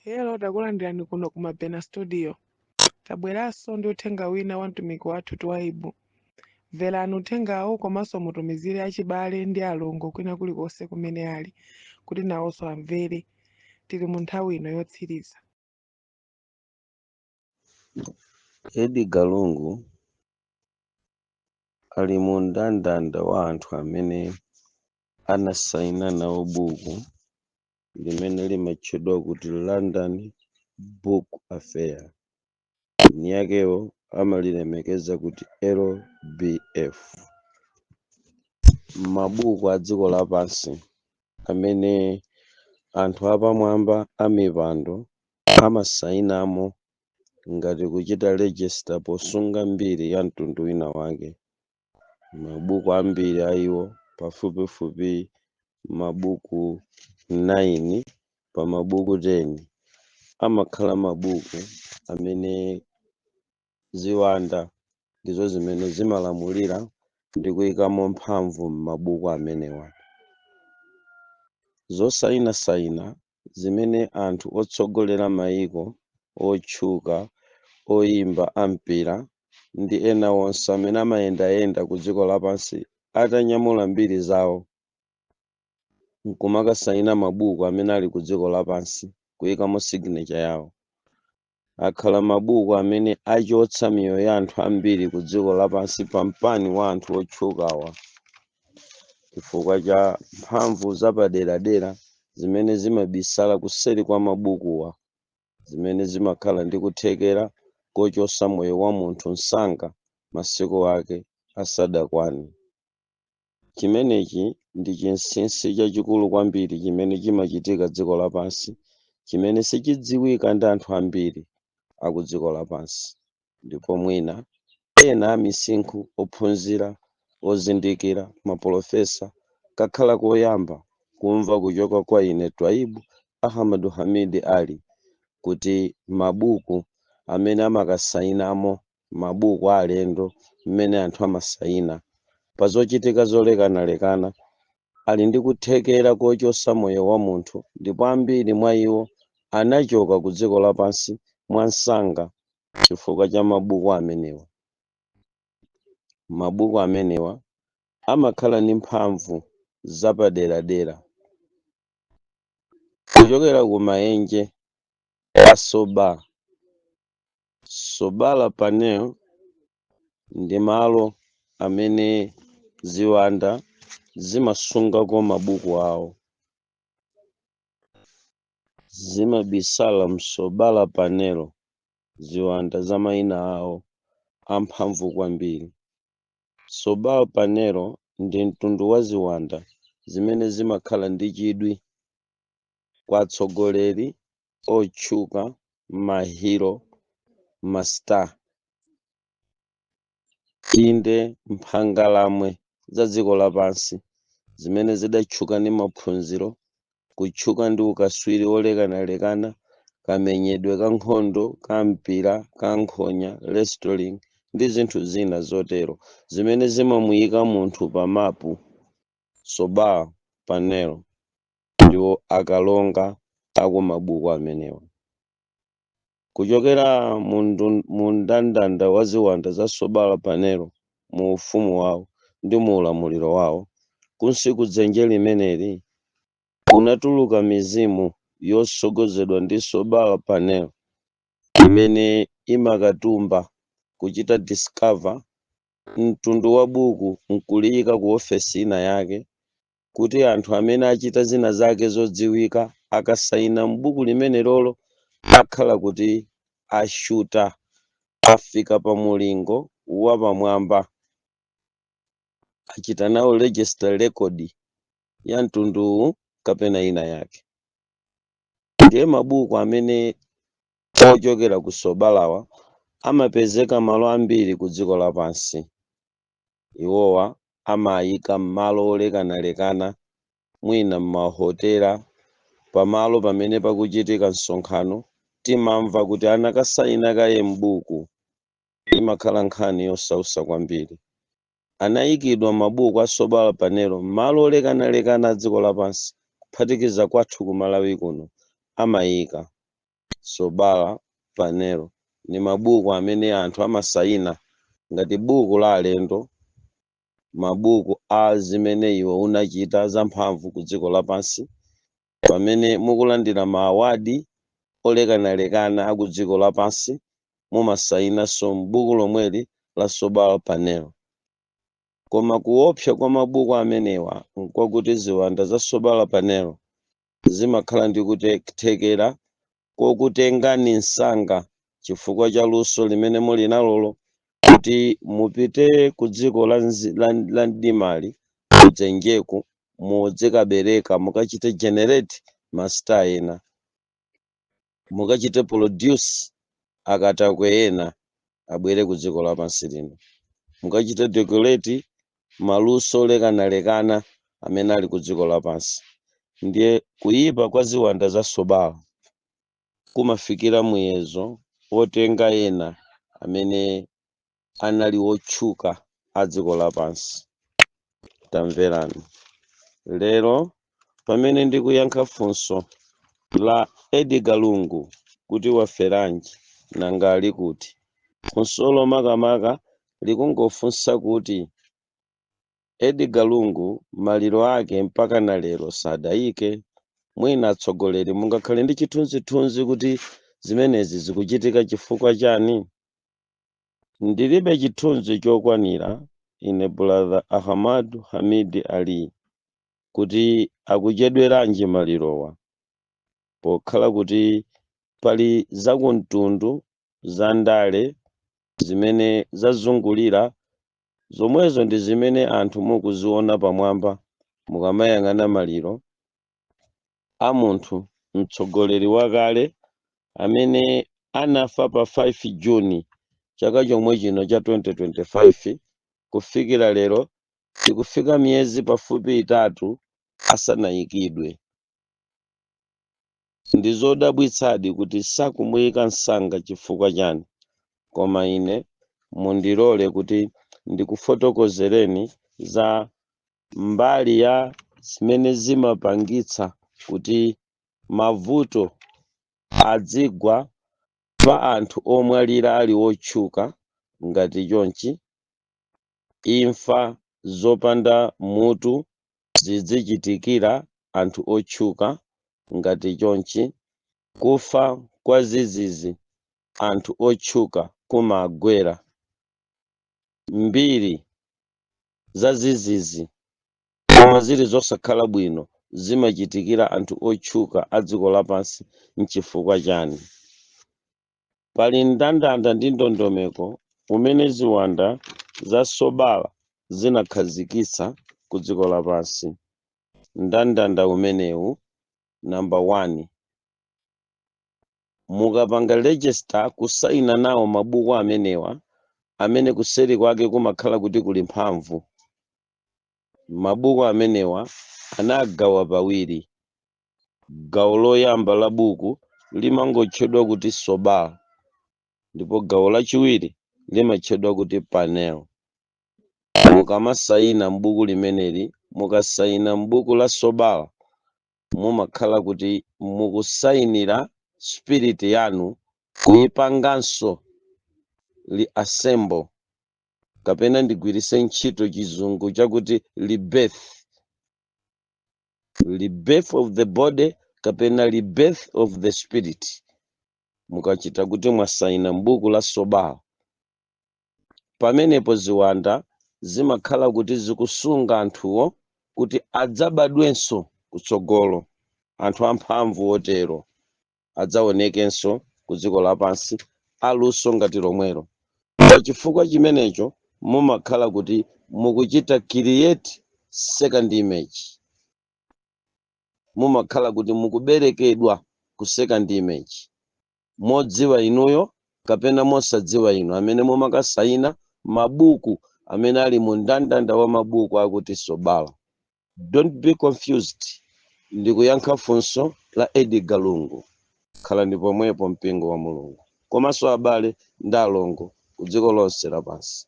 Hello, takulandirani kuno ku Mabena Studio. Tabweranso ndi uthenga wina wa mtumiki wathu Twaibu. Mverani uthengawo komanso mutumizire achibale ndi alongo kwina kulikonse kumene ali kuti nawonso amvere. Tili mu nthawi ino yotsiriza. Edgar Lungu ali mu mndandanda wa anthu amene anasaina nawo buku limene limatchedwa kuti London Book Affair. Eni akewo amalilemekeza kuti LBF. Mabuku a dziko lapansi amene anthu apamwamba a mipando amasayinamo ngati kuchita register posunga mbiri ya mtundu wina wake. Mabuku ambiri a iwo, pafupifupi mabuku 9 pa mabuku 10, amakhala mabuku amene ziwanda ndizo zimene zimalamulira ndi kuyikamo mphamvu m'mabuku amenewa. Zosayinasayina zimene anthu otsogolera mayiko otchuka, oyimba ampira ndi ena onse amene amayendayenda ku dziko lapansi atanyamula mbiri zawo nkumakasayina mabuku amene ali ku dziko lapansi kuyikamo signature yawo, akhala mabuku amene achotsa miyoyo ya anthu ambiri ku dziko lapansi pampani wa anthu otchukawa, chifukwa cha mphamvu zapaderadera zimene zimabisala kuseri kwa mabukuwa, zimene zimakhala ndi kuthekera kochotsa moyo wa munthu msanga masiku ake asadakwane. Chimenechi ndi chinsinsi chachikulu kwambiri chimene chimachitika dziko lapansi, chimene sichidziwika ndi anthu ambiri aku dziko lapansi. Ndipo mwina ena amisinkhu, ophunzira, ozindikira, mapolofesa, kakhala koyamba kumva kuchoka kwa ine Twaibu Ahmadu Hamidi Ali kuti mabuku amene amakasayinamo, mabuku alendo mmene anthu amasayina pa zochitika zolekanalekana, ali ndi kuthekera kochotsa moyo wa munthu, ndipo ambiri mwa iwo anachoka ku dziko lapansi mwansanga chifukwa cha mabuku amenewa. Mabuku amenewa amakhala ndi mphamvu zapaderadera kuchokera ku maenje a soba. Sobala panel ndi malo amene ziwanda zimasungako mabuku awo, zimabisala msobala panel ziwanda za mayina awo amphamvu kwambiri. Sobala panel ndi mtundu wa ziwanda zimene zimakhala ndi chidwi kwa atsogoleri otchuka, ma hero, ma star, inde mphangalamwe za dziko lapansi zimene zidatchuka ndi maphunziro, kutchuka ndi ukaswiri olekanalekana, kamenyedwe ka nkhondo, ka mpira, ka nkhonya, wrestling ndi zinthu zina zotero zimene zimamuyika munthu pa mapu. Soba panel ndiwo akalonga akumabuku amenewa. Kuchokera mu mndandanda wa ziwanda za Sobala panel, mu ufumu wawo ndi mu ulamuliro wawo, kunsi kudzenje limeneli kunatuluka mizimu yosogozedwa ndi Sobala panel imene imakatumba kuchita discover mtundu wa buku nkuliyika ku ofesi ina yake, kuti anthu amene achita zina zake zodziwika akasayina m'buku limene lolo akhala kuti ashuta, afika pa mulingo wapamwamba, achita nawo register record ya mtunduwu kapena ina yake. Ndiye mabuku amene ochokera ku Sobalawa amapezeka malo ambiri ku dziko lapansi. Iwowa amayika m'malo olekanalekana, mwina m'mahotela, pamalo pamene pakuchitika msonkhano timamva kuti anakasayina kaye m'buku. Imakhala nkhani yosausa kwambiri. Anayikidwa mabuku a Sobala panel m'malo olekanalekana a dziko lapansi, kuphatikiza kwathu ku Malawi kuno amayika. Sobala Panel ni mabuku amene anthu amasayina ngati buku la alendo, mabuku a zimene iwe unachita zamphamvu ku dziko lapansi. Pamene mukulandira ma award olekanalekana aku dziko lapansi, mumasayinanso m'buku lomweli la Sobala Panel. Koma kuopsa kwa mabuku amenewa nkwakuti ziwanda za Sobala Panel zimakhala ndi kuthekera kokutengani msanga chifukwa cha luso limene muli nalolo, kuti mupite ku dziko la mdimali, kudzenjeku, mudzikabereka, mukachite generate ma star ena, mukachite produce akatakwe ena abwere ku dziko lapansi lino, mukachite decorate maluso olekanalekana amene ali ku dziko lapansi. Ndiye kuyipa kwa ziwanda za Sobala kumafikira muyezo wotenga ena amene anali wotchuka a dziko lapansi. Tamverani, lero pamene ndikuyankha funso la Edgar Lungu kuti waferanji, nanga ali kuti, funsolo makamaka likungofunsa kuti Edgar Lungu maliro ake mpaka na lero sadayike. Mwina atsogoleri mungakhale ndi chithunzithunzi kuti zimenezi zikuchitika chifukwa chani. Ndilibe chithunzi chokwanira ine, Brother Ahmadu Hamid Ali, kuti akuchedweranji malirowa, pokhala kuti pali zakumtundu za ndale zimene zazungulira. Zomwezo ndi zimene anthu mukuziona pamwamba mukamayang'ana maliro a munthu mtsogoleri wakale amene anafa pa 5 Juni chaka chomwe chino cha 2025. Kufikira lero tikufika miyezi pafupi 3 asanayikidwe. Ndi zodabwitsadi kuti sakumuyika msanga chifukwa chani. Koma ine mundilole kuti ndikufotokozereni za mbali ya zimene zimapangitsa kuti mavuto adzigwa pa anthu omwalira ali otchuka ngati chonchi, imfa zopanda mutu zidzichitikira anthu otchuka ngati chonchi, kufa kwa zizizi anthu otchuka kumagwera, mbiri za zizizi koma zili zosakhala bwino zimachitikira anthu otchuka a dziko lapansi nchifukwa chani. Pali mndandanda ndi ndondomeko umene ziwanda za Sobala zinakhazikitsa ku dziko lapansi. Mndandanda umenewu, number 1, mukapanga register, kusaina nawo mabuku amenewa amene kuseri kwake kumakhala kuti kuli mphamvu, mabuku amenewa anagawa pawiri. Gawo loyamba la buku limangotchedwa kuti Sobala, ndipo gawo lachiwiri limatchedwa kuti Panel. Mukamasayina m'buku limeneli, mukasayina m'buku la Sobala, mumakhala kuti mukusayinira spirit yanu kuyipanganso reassemble, kapena ndigwirise ntchito Chizungu chakuti rebirth, rebirth of the body kapena rebirth of the spirit. Mukachita kuti mwasayina m'buku la Sobala, pamenepo ziwanda zimakhala kuti zikusunga anthuwo kuti adzabadwenso kutsogolo, anthu amphamvu otero adzaonekenso ku dziko lapansi, aluso ngati lomwelo. Pa chifukwa chimenecho mumakhala kuti mukuchita create second image, mumakhala kuti mukuberekedwa ku second image, modziwa inuyo kapena mosadziwa inu amene mumakasayina mabuku amene ali mu mndandanda wa mabuku akuti Sobala. Don't be confused, ndikuyankha funso la Edgar Lungu. Khalani pomwepo, mpingo wa Mulungu komanso abale ndi alongo ku dziko lonse lapansi.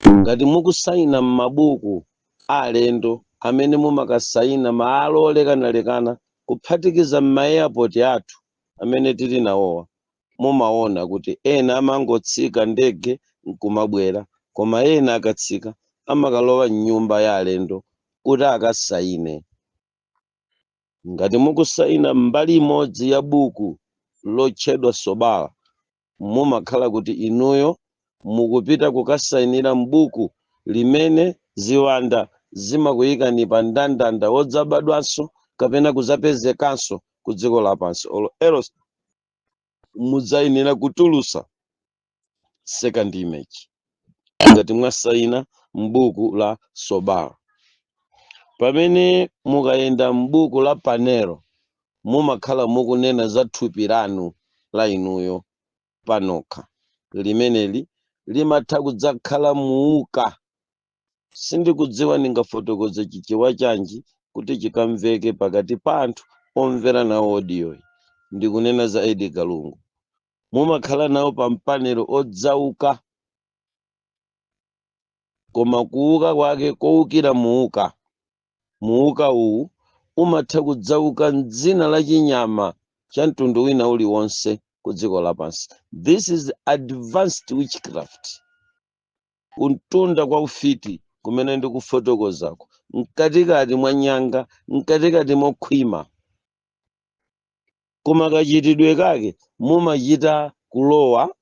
Ngati mukusayina m'mabuku a alendo amene mumakasayina malo olekanalekana Kuphatikiza m'ma-airport athu amene tili nawowa, mumaona kuti ena amangotsika ndege nkumabwera, koma ena akatsika amakalowa mnyumba ya alendo kuti akasayine. Ngati mukusayina mbali imodzi ya buku lotchedwa Sobala, mumakhala kuti inuyo mukupita kukasayinira m'buku limene ziwanda zimakuyikani pa mndandanda wodzabadwanso kapena kudzapezekanso ku dziko lapansi, or else mudzayenera kutulusa second image ngati mwasayina m'buku la Sobala. Pamene mukayenda m'buku la Panelo, mumakhala mukunena za thupi lanu la inuyo panokha, limeneli limatha kudzakhala muuka. Sindikudziwa ndingafotokoze Chichewa chanji kuti chikamveke pakati pa anthu omvera nawo audio. Ndikunena za Edgar Lungu. Mumakhala nawo pa mpanelo odzauka, koma kuuka kwake kowukira muuka. Muuka uwu umatha kudzauka mdzina la chinyama cha mtundu wina uliwonse ku dziko lapansi. This is advanced witchcraft, kuntunda kwa ufiti kumene ndikufotokozako, mkatikati mwa nyanga, mkatikati mokhwima, koma kachitidwe kake mumachita kulowa,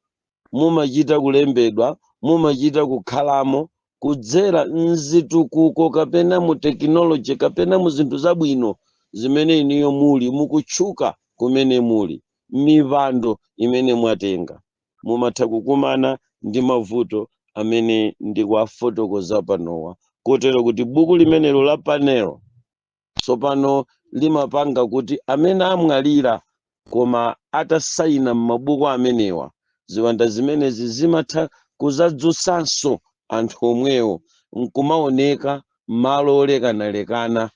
mumachita kulembedwa, mumachita kukhalamo kudzera mzitukuko kapena mu technology kapena mu zinthu zabwino zimene iniyo muli mukutchuka, kumene muli mipando imene mwatenga. Mumatha kukumana ndi mavuto amene ndikuwafotokoza panowa, kotero kuti buku limenelo la Panelo tsopano limapanga kuti amene amwalira koma atasayina m'mabuku amenewa, ziwanda zimenezi zimatha kuzadzutsanso anthu omwewo nkumaoneka malo olekanalekana,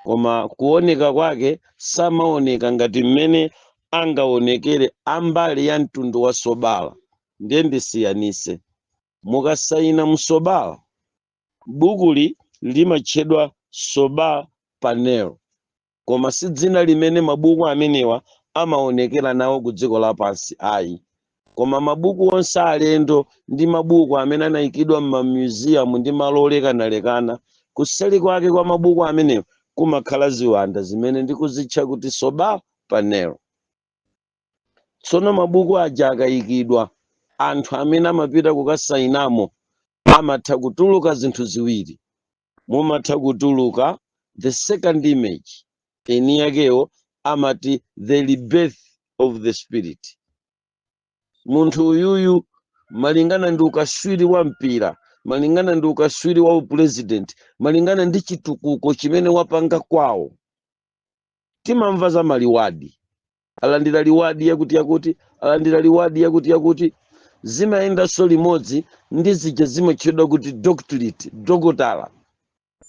koma kuoneka kwake samaoneka ngati mmene angaonekere ambali ya mtundu wa Sobala. Ndiye ndisiyanise: mukasayina msobala, bukuli limatchedwa Soba Panel, koma si dzina limene mabuku amenewa amaonekera nawo ku dziko lapansi ayi. Koma mabuku onse alendo ndi mabuku amene anayikidwa m'ma museum ndi malo olekanalekana, kuseli kwake kwa mabuku amenewa kumakhala ziwanda zimene ndikuzitcha kuti Soba Panel. Tsono mabuku aja akayikidwa, anthu amene amapita kukasayinamo amatha kutuluka zinthu ziwiri. Mumatha kutuluka the second image, eni yakewo amati the rebirth of the spirit. Munthu uyuyu, malingana ndi ukaswiri wa mpira, malingana ndi ukaswiri wa upresident, malingana ndi chitukuko chimene wapanga kwawo, timamva za ma reward, alandira reward yakuti yakuti, alandira reward yakuti yakuti. Zimayendanso limodzi ndi zija zimatchedwa kuti doctorate, dokotala,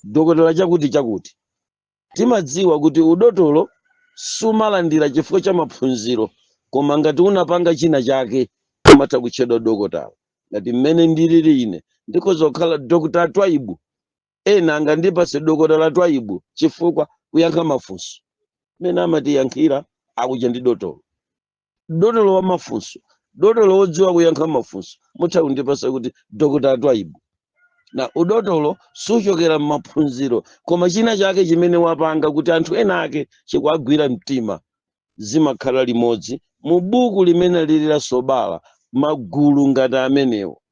dokotala chakuti chakuti. Timadziwa kuti udotolo sumalandira chifukwa cha maphunziro, koma ngati unapanga china chake umatha kutchedwa dokotala. Ngati mmene ndilili ine, ndikhoza kukhala Dr Twaibu. Ena angandipase Dokotala Twaibu chifukwa kuyankha mafunso mmene amatiyankhira akuja ndi dotolo, dotolo wa mafunso, dotolo wodziwa kuyankha mafunso. Mutha kundipasa kuti Dr Twaibu. Na udotolo suchokera m'maphunziro, koma china chake chimene wapanga kuti anthu ena ake chikuagwira mtima. Zimakhala limodzi mu buku limene lili la Sobala. Magulu ngati amenewo,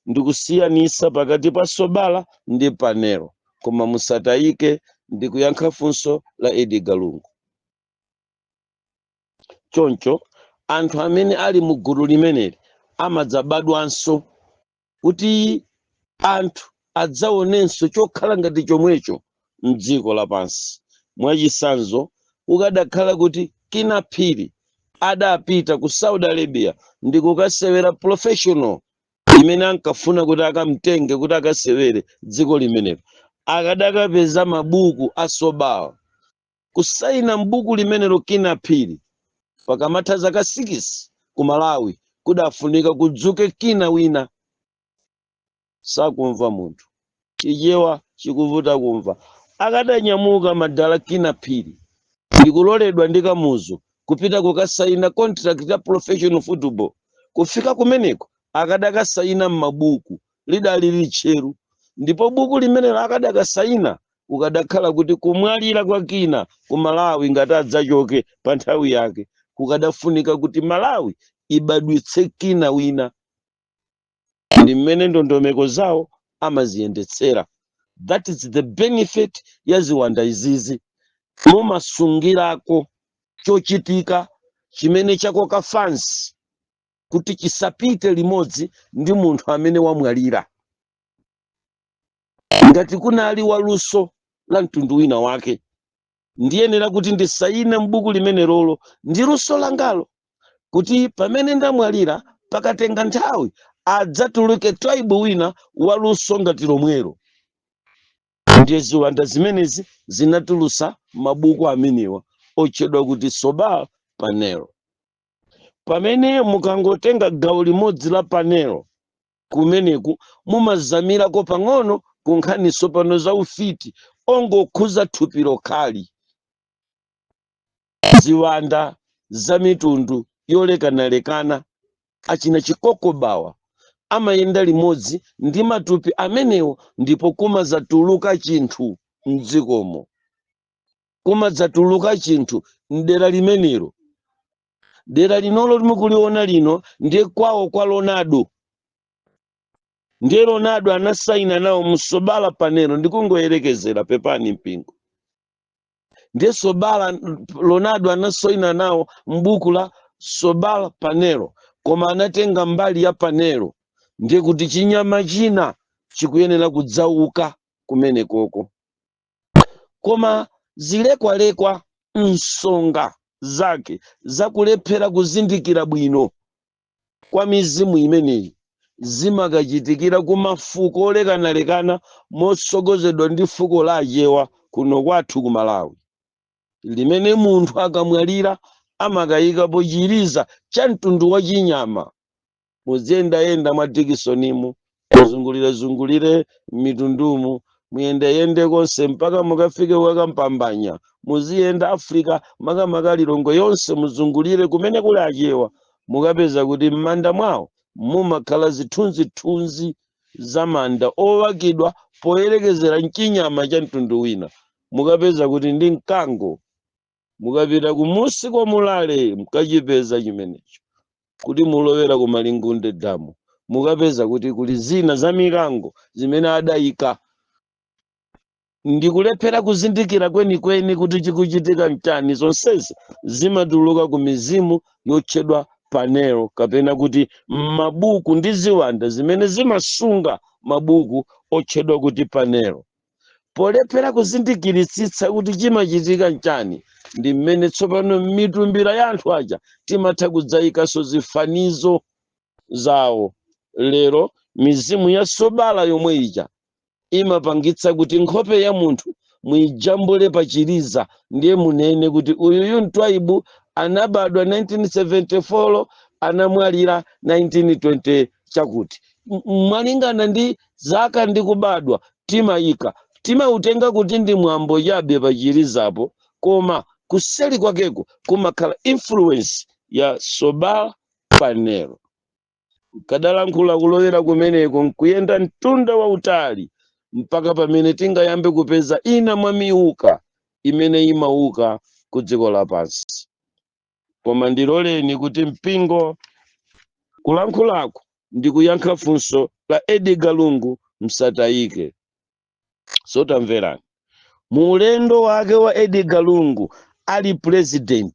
ndikusiyanisa pakati pa Sobala ndi Panelo, koma musatayike, ndikuyankha funso la Edgar Lungu. Choncho anthu amene ali mu gulu limeneli amadzabadwanso kuti anthu adzaonenso chokhala ngati chomwecho mdziko lapansi. Mwachisanzo, ukadakhala kuti Kina Phiri adapita ku Saudi Arabia ndi kukasewera professional imene ankafuna kuti akamtenge kuti akasewere dziko limenelo, akadakapeza mabuku asobawa, kusayina m'buku limenelo Kina Phiri, pakamatha zaka 6 ku Malawi kudafunika kudzuke Kina wina. Sakumva munthu, Chichewa chikuvuta kumva. Akadanyamuka madala Kina Phiri Ndikuloledwa ndi Kamuzu kupita kukasaina contract ya professional football. Kufika kumeneko akadakasaina m'mabuku, lidali litcheru, ndipo buku limenelo akadakasaina kukadakhala kuti kumwalira kwa Kina ku Malawi, ngati adzachoke pa nthawi yake, kukadafunika kuti Malawi ibadwitse Kina wina. Ndi mmene ndondomeko zawo amaziyendetsera. That is the benefit ya ziwanda izizi. Mumasungirako chochitika chimene chakoka fansi kuti chisapite limodzi ndi munthu amene wamwalira. Ngati kunali waluso la mtundu wina wake, ndiyenera kuti ndisaine m'buku limene lolo ndi luso langalo, kuti pamene ndamwalira, pakatenga nthawi, adzatuluke Twaibu wina waluso ngati lomwelo. Ndiye ziwanda zimenezi zinatulusa mabuku amenewa otchedwa kuti Sobal Panel. Pamene mukangotenga gawo limodzi la panel, kumeneku mumazamirako pang'ono ku nkhaniso pano za ufiti ongokhuza thupi lokhali. Ziwanda za mitundu yolekanalekana, achina chikokobawa, amayenda limodzi ndi matupi amenewo, ndipo kumadzatuluka chinthu mdzikomo, kumadzatuluka chinthu mdera limenelo. Dera linolo limukuliona lino ndiye kwawo kwa Ronaldo. Ndiye Ronaldo anasaina nawo msobala panelo, ndikungoyerekezera, pepani mpingo. Ndiye Sobala, Ronaldo anasaina nawo mbuku la Sobala Panelo, koma anatenga mbali ya panelo. Ndiye kuti chinyama china chikuyenera kudzauka kumenekoko, koma zilekwalekwa, msonga zake zakulephera kuzindikira bwino kwa mizimu imeneyi zimakachitikira ku mafuko olekanalekana, mosogozedwa ndi fuko la Achewa kuno kwathu ku Malawi, limene munthu akamwalira amakayikapo chiliza cha mtundu wa chinyama. Muziyendayenda mwa Dikisonimu, muzungulire-zungulire mitundumu, muyendeyende konse mpaka mukafike kukampambanya. Muziyenda Africa, makamaka Lilongwe yonse, muzungulire kumene kuli Achewa, mukapeza kuti m'manda mwawo mumakhala zithunzithunzi za manda owakidwa poyerekezera mchinyama cha mtundu wina. Mukapeza kuti ndi mkango. Mukapita kumusi kwa Mulale, mukachipeza chimenecho. Kuti mulowera ku Malingunde Damu, mukapeza kuti kuli zina za mikango zimene adayika. Ndikulephera kuzindikira kwenikweni kuti chikuchitika mchani. Zonsezi zimatuluka ku mizimu yotchedwa panelo, kapena kuti mabuku, ndi ziwanda zimene zimasunga mabuku otchedwa kuti panelo. Polephera kuzindikiritsitsa kuti chimachitika mchani, ndi mmene tsopano m'mitumbira ya anthu aja timatha kudzayikanso zifanizo zawo. Lero mizimu ya Sobala yomwe ija imapangitsa kuti nkhope ya munthu muyijambule pachiliza, ndiye munene kuti uyuyu Ntwaibu, anabadwa 1974, anamwalira 1920 chakuti. Mwalingana ndi zaka ndi kubadwa, timayika, timautenga kuti ndi mwambo chabe pachilizapo, koma kuseli kwakeko kumakhala influence ya Sobala Panel. Kadalankhula kulowera kumeneko nkuyenda mtunda wautali mpaka pamene tingayambe kupeza ina mwa miuka imene imauka ku dziko lapansi. Koma ndiloleni kuti mpingo, kulankhulako ndikuyankha funso la Edgar Lungu Msatayike. Sotamverani, mu ulendo wake wa Edgar Lungu ali president,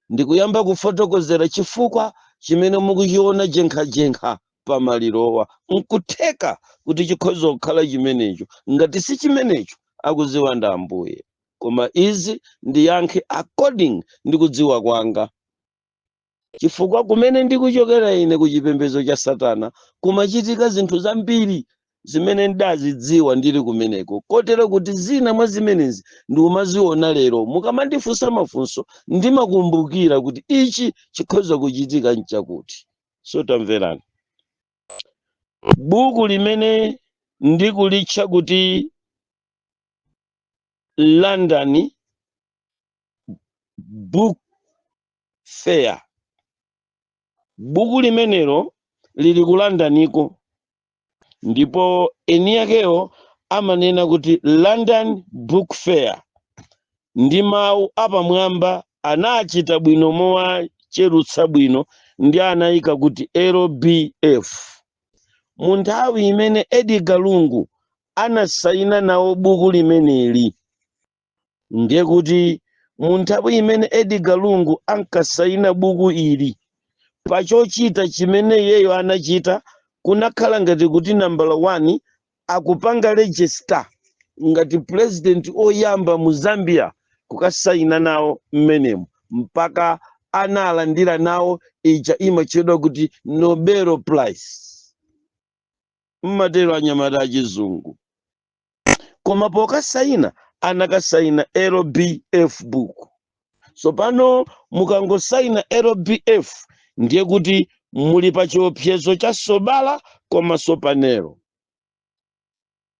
ndikuyamba kufotokozera chifukwa chimene mukuchiona jenkhajenkha pamalirowa. Nkutheka kuti chikhoza kukhala chimenecho, ngati si chimenecho, akuziwa ndi Ambuye. Koma izi ndiyankhe according ndi kudziwa kwanga, chifukwa kumene ndikuchokera ine, ku chipembedzo cha satana, kumachitika zinthu zambiri zimene ndazidziwa ndili kumeneko, kotero kuti zina mwa zimenezi ndikumaziona lero. Mukamandifunsa mafunso, ndimakumbukira kuti ichi chikhoza kuchitika nchakuti. So tamverani, buku limene ndikulitcha kuti London Book Fair. Buku limenelo lili ku Londoniko, ndipo eni akewo amanena kuti London Book Fair ndi mawu apamwamba anachita bwino mowacherutsa bwino ndi anayika kuti LBF. Mu nthawi imene Edgar Lungu anasayina nawo buku limeneli, ndiye kuti mu nthawi imene Edgar Lungu ankasayina buku ili, pachochita chimene iyeyo anachita kunakhala ngati kuti nambala 1 akupanga register ngati president oyamba mu Zambia kukasayina nawo mmenemo, mpaka analandira nawo ija imatchedwa kuti Nobel Prize, mmatero anyamata achizungu. Koma pokasayina anakasayina LBF book. So pano mukangosayina LBF, ndiye kuti muli pa chiopsezo cha sobala komanso panelo.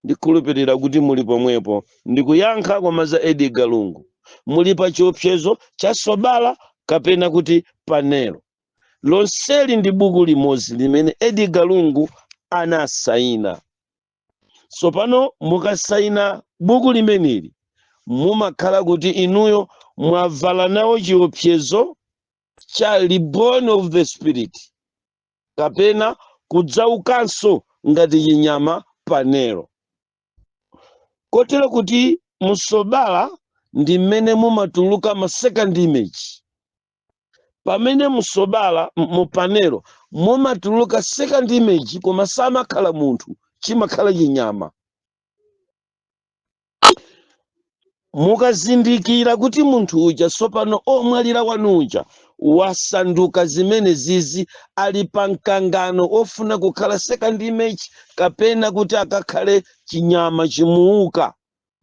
Ndikhulupirira kuti muli pomwepo. Ndikuyankha koma za Edgar Lungu, muli pa chiopsezo cha sobala kapena kuti panelo. Lonseli ndi buku limodzi limene Edgar Lungu anasayina. Tsopano mukasayina buku limeneli, mumakhala kuti inuyo mwavala nawo chiopsezo cha reborn of the spirit kapena kudzaukanso ngati chinyama panelo, kotero kuti musobala ndi mmene mumatuluka ma second image. Pamene musobala, mupanelo mumatuluka second image, koma samakhala munthu, chimakhala chinyama. Mukazindikira kuti munthu uja tsopano omwalira wanu uja wasanduka zimene zizi, ali pa mkangano ofuna kukhala second image kapena kuti akakhale chinyama chimuuka,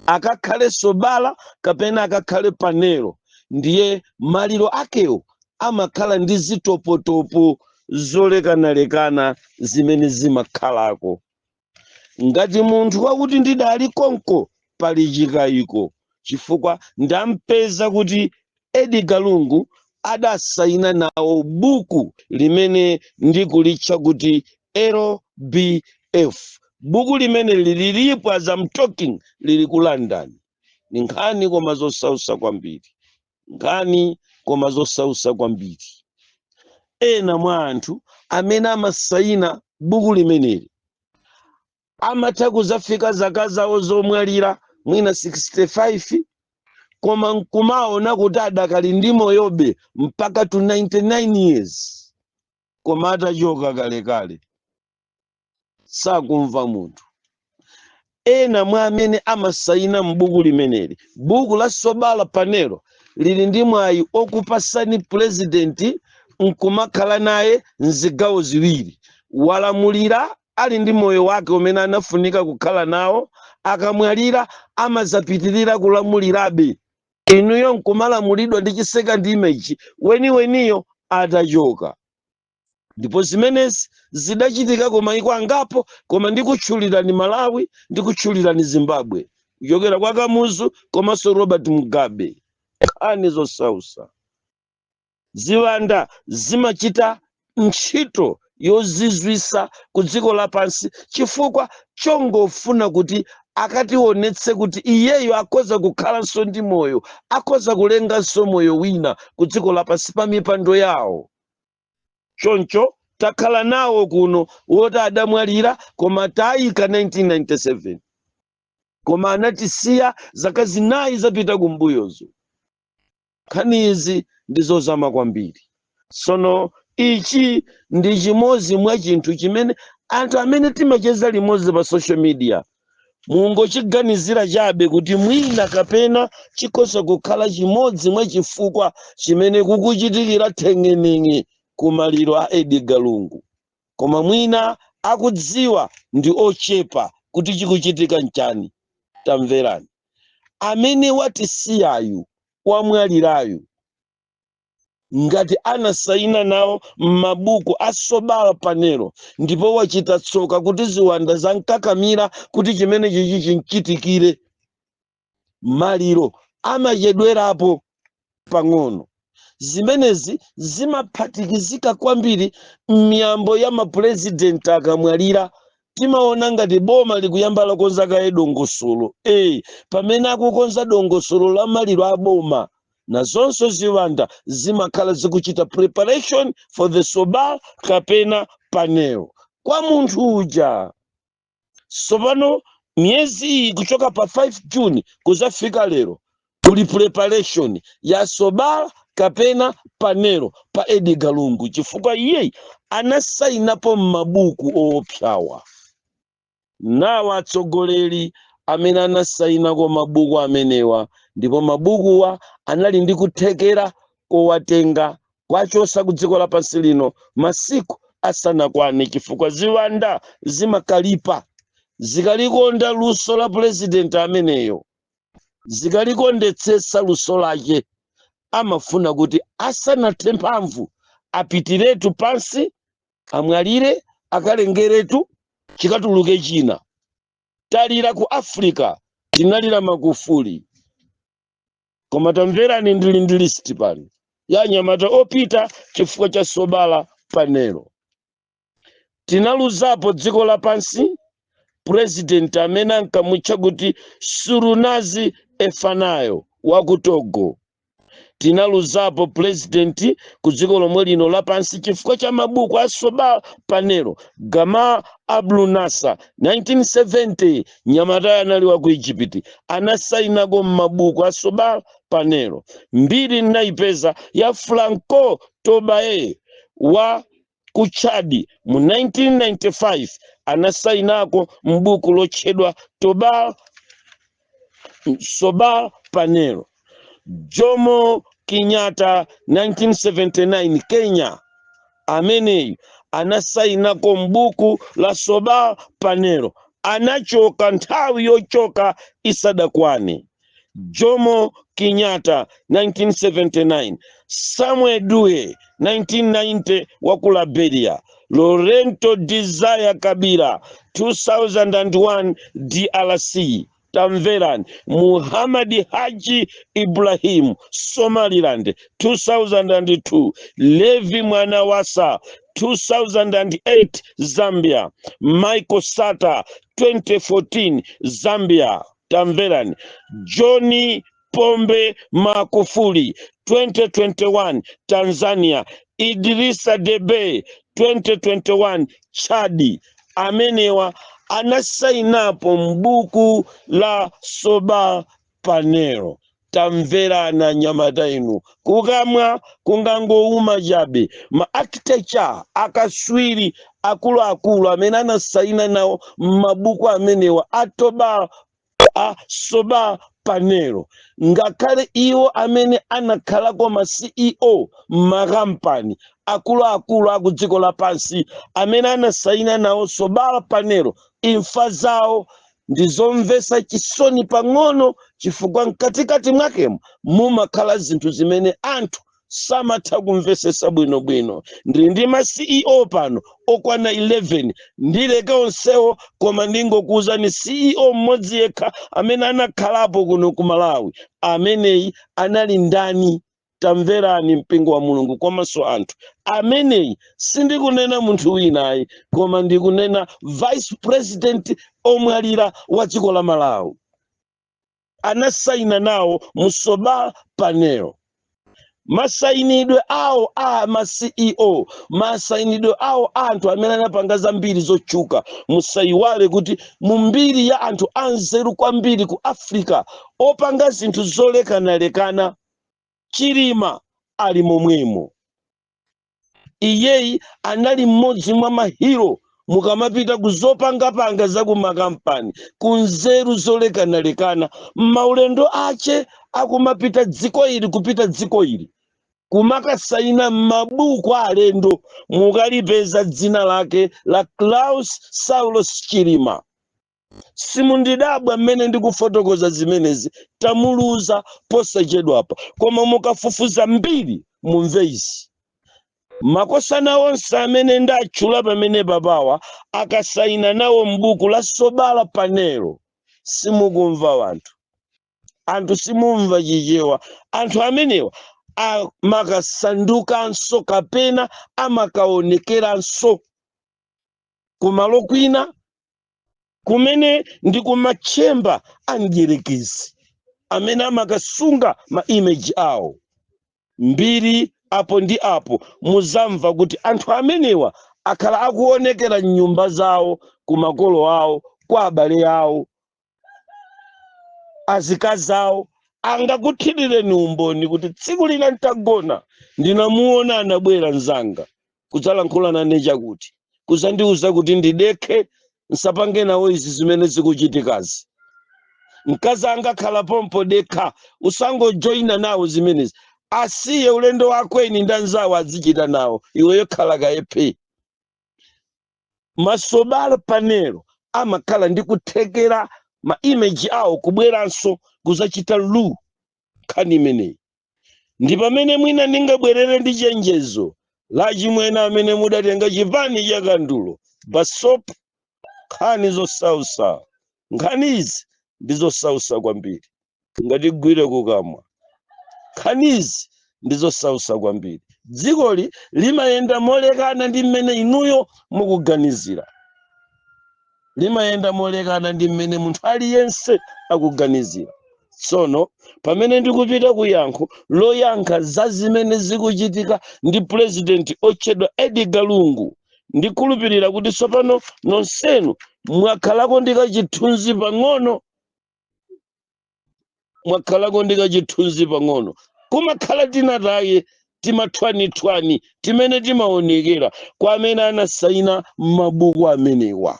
akakhale sobala kapena akakhale panelo, ndiye maliro akewo amakhala ndi zitopotopo zolekanalekana zimene zimakhalako. Ngati munthu wakuti ndidali konko, pali chikayiko, chifukwa ndampeza kuti Edgar Lungu adasayina nawo buku limene ndikulitcha kuti LBF. Buku limene lililipo as I'm talking, lili ku London. Ni nkhani koma zosausa kwambiri, nkhani koma zosausa kwambiri. Ena mwa anthu amene amasayina buku limeneli amatha kuzafika zaka zawo zomwalira mwina 65, koma nkumaona kuti adakali ndi moyobe mpaka to 99 years, koma atachoka kalekale sakumva munthu. Ena mwa amene amasayina m'buku limeneli, buku la sobala panelo, lili ndi mwayi okupasani purezidenti nkumakhala naye mzigawo ziwiri. Walamulira ali ndi moyo wake umene anafunika kukhala nawo, akamwalira amazapitirira kulamulirabe, inuyo nkumalamulidwa ndi chi second image weniweniyo atachoka. Ndipo zimenezi zidachitika ku mayiko angapo, koma ndikutchulirani Malawi, ndikutchulirani Zimbabwe, kuchokera kwa Kamuzu komanso Robert Mugabe. Nkhani zosausa. Ziwanda zimachita ntchito yozizwisa ku dziko lapansi chifukwa chongofuna kuti akationetse kuti iyeyo akhoza kukhalanso ndi moyo, akhoza kulenganso moyo wina ku dziko lapansi pa mipando yawo. Choncho takhala nawo kuno woti adamwalira koma tayika 1997, koma anatisiya zaka 4 zapita kumbuyozo. Nkhani izi ndi zozama kwambiri. Sono ichi ndi chimodzi mwa chinthu chimene anthu amene timacheza limodzi pa social media mungochiganizira chabe kuti mwina kapena chikhoza kukhala chimodzi mwa chifukwa chimene kukuchitikira theng'eneng'e kumaliro a Edgar Lungu, koma mwina akudziwa ndi ochepa kuti chikuchitika nchani. Tamverani, amene watisiyayu, wamwalirayu, ngati anasayina nawo m'mabuku asobala panelo, ndipo wachita tsoka kuti ziwanda zankakamira kuti chimene chichi chinchitikire, maliro amachedwerapo. Pang'ono zimenezi zimaphatikizika kwambiri m'miyambo ya mapurezidenti. Akamwalira, timaona ngati boma likuyamba lakonza kaye dongosolo. Pamene akukonza dongosolo la maliro a boma, nazonso ziwanda zimakhala zikuchita preparation for the sobal kapena panel kwa munthu uja. Tsopano miyezi iyi, kuchoka pa 5 June kuzafika lero, kuli preparation ya sobala kapena panelo pa Edgar Lungu, chifukwa iyeyi anasainapo m'mabuku oopsawa. Nawo atsogoleri amene anasainako mabuku amenewa, ndipo mabukuwa anali ndi kuthekera kowatenga kwachosa ku dziko lapansi lino masiku asanakwane, chifukwa ziwanda zimakalipa zikalikonda luso la purezidenti ameneyo, zikalikondetsetsa luso lake, amafuna kuti asanathe mphamvu apitiretu pansi, amwalire, akalengeretu chikatuluke china. Talira ku Africa, tinalira Magufuli, koma tamverani, ndili ndi list pano ya anyamata opita chifukwa cha sobala panelo. Tinaluzapo dziko lapansi president amene ankamutcha kuti Surunazi Efanayo wa ku Togo. Tinaluzapo president ku dziko lomwe lino lapansi chifukwa cha mabuku a sobala panelo, Gamal Abdel Nasser, 1970. Nyamatayo anali wa ku Egypt, anasainako m'mabuku a sobala panelo. Mbiri ndinayipeza ya Francois Tombalbaye wa ku Chad mu 1995, anasainako m'buku lotchedwa Tobal Sobal Panel. Jomo Kenyatta, 1979, Kenya, ameneyu anasainako m'buku la Sobal Panel, anachoka nthawi yochoka isadakwane. Jomo Kenyatta, 1979. Samuel Doe, 1990, wa ku Liberia. Laurent Desire Kabila, 2001, DRC. Tamverani, Muhammad Haji Ibrahim, Somaliland, 2002. Levy Mwanawasa, 2008, Zambia. Michael Sata, 2014, Zambia. Tamverani, John Pombe Magufuli, 2021, Tanzania. Idrisa Deby, 2021, Chadi. Amenewa anasainapo m'buku la soba panelo. Tamverana nyamata inu, kukamwa kungangouma chabe. Ma architecture akaswiri akuluakulu amene anasaina nawo m'mabuku amenewa atoba a soba panelo, ngakhale iwo amene anakhalako ma CEO m'makampani akuluakulu aku dziko lapansi amene anasaina nawo sobala panelo, imfa zawo ndizomvetsa chisoni pang'ono, chifukwa mkatikati mwakemo mumakhala zinthu zimene anthu samatha kumvesesa bwinobwino. Ndili ndi ma CEO pano okwana 11, ndileke onsewo, koma ndingokuwuzani CEO mmodzi yekha amene anakhalapo kuno ku Malawi. Ameneyi anali ndani? Tamverani, mpingo wa Mulungu komanso anthu, ameneyi sindikunena munthu winayi, koma ndikunena vice president omwalira wa dziko la Malawi, anasaina nawo musoba panel. Masayinidwe awo a ma CEO, masayinidwe awo a anthu amene anapanga zambiri zotchuka. Musayiwale kuti mu mbiri ya anthu anzeru kwambiri ku Africa opanga zinthu zolekanalekana, Chilima ali momwemo. Iyeyi anali mmodzi mwa ma hero mukamapita ku zopangapanga za ku makampani, ku nzeru zolekanalekana. Maulendo ache akumapita dziko ili kupita dziko ili kumakasaina m'mabuku alendo, mukalipeza dzina lake la Klaus Saulos Chilima. Simundidabwa mmene ndikufotokoza zimenezi, tamuluza posachedwapa, koma mukafufuza mbiri mumve izi. Makosana onse amene ndatchula pamene papawa akasaina nawo m'buku la sobala panelo. Simukumva wanthu, anthu simumva Chichewa. Anthu amenewa Amakasandukanso kapena amakaonekeranso kumalo kwina kumene ndi kuma chamber a mdierekezi, amene amakasunga ma image awo. Mbiri apo ndi apo muzamva kuti anthu amenewa akhala akuonekera mnyumba zawo, ku makolo awo, kwa abale awo, azikazi awo angakuthirireni umboni kuti tsiku lina ntagona ndinamuona anabwera mzanga kudzalankhula nane chakuti, kuzandiuza kuti ndidekhe, nsapange nawo izi zimene zikuchitikazi. Mkazi angakhala pompo, "Dekha, usangojoyina nawo zimenezi, asiye ulendo wakweni ndi anzawo azichita nawo, iweyo khala kayepe." Ma solar panel amakhala ndi kuthekera ma image awo kubweranso kuzachita lu nkhani imeneyi. Ndi pamene mwina ndingabwerere ndi chenjezo la chimwene amene mudatenga chipani cha kandulo basop. Nkhani zosausa, nkhani izi ndi zosausa kwambiri, ngatigwire kukamwa. Nkhani izi ndi zosausa kwambiri. Dzikoli limayenda molekana ndi mmene inuyo mukuganizira, limayenda molekana ndi mmene munthu aliyense akuganizira. Tsono pamene ndikupita ku yankho loyankha za zimene zikuchitika ndi Purezidenti otchedwa Edgar Lungu, ndikhulupirira kuti tsopano nonsenu mwakhalako ndi kachithunzi pang'ono, mwakhalako ndi kachithunzi pang'ono. Kumakhala tinataye timathwanithwani timene timaonekera kwa amene anasayina mabuku amenewa.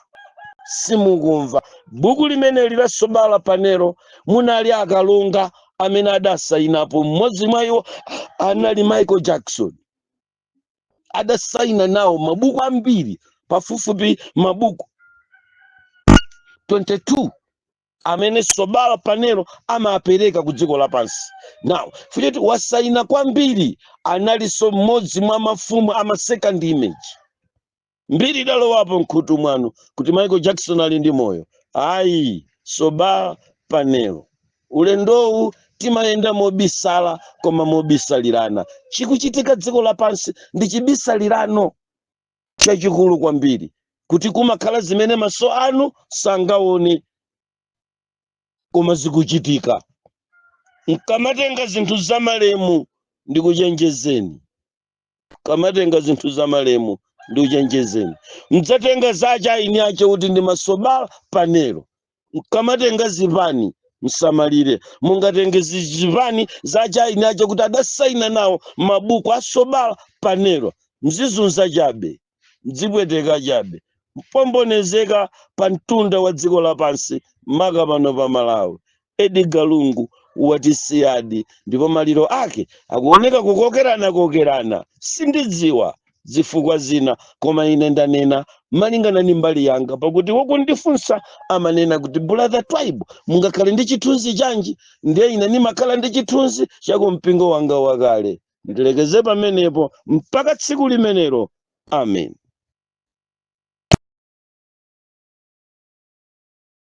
Simukumva buku limeneli la solar panel, munali akalonga amene adasayinapo. Mmodzi mwa iwo anali Michael Jackson, adasayina nawo mabuku ambiri, pafupifupi mabuku 22 amene solar panel amapereka ku dziko lapansi. Now fuchoti wasayina kwambiri, analinso mmodzi mwa mafumu ama second image. Mbiri idalowapo mkhutu mwanu kuti Michael Jackson ali ndi moyo. Ayi, solar panel, ulendowu timayenda mobisala koma mobisalirana. Chikuchitika dziko lapansi ndi chibisalirano chachikulu kwambiri, kuti kumakhala zimene maso anu sangaone koma zikuchitika. Mkamatenga zinthu zamalemu, ndikuchenjezeni, kamatenga zinthu zamalemu, ndikuchenjezeni, mdzatenga zachaini ache kuti ndi ma solar panel. Mkamatenga zipani, msamalire, mungatenge zipani zachaini ache kuti adasaina nawo mabuku a solar panel. Mzizunza chabe, mdzipweteka chabe, mpombonezeka pa mtunda wa dziko lapansi, maka pano pa Malawi. Edgar Lungu watisiyadi, ndipo maliro ake akuoneka kukokerana kokerana. Sindidziwa zifukwa zina, koma ine ndanena malingana ndi mbali yanga, pakuti wokundifunsa amanena kuti, "Brother Twaibu, mungakhale ndi chithunzi chanji?" Ndiye ine ndimakhala ndi chithunzi chakumpingo wanga wakale. Ndilekeze pamenepo mpaka tsiku limenelo. Amen.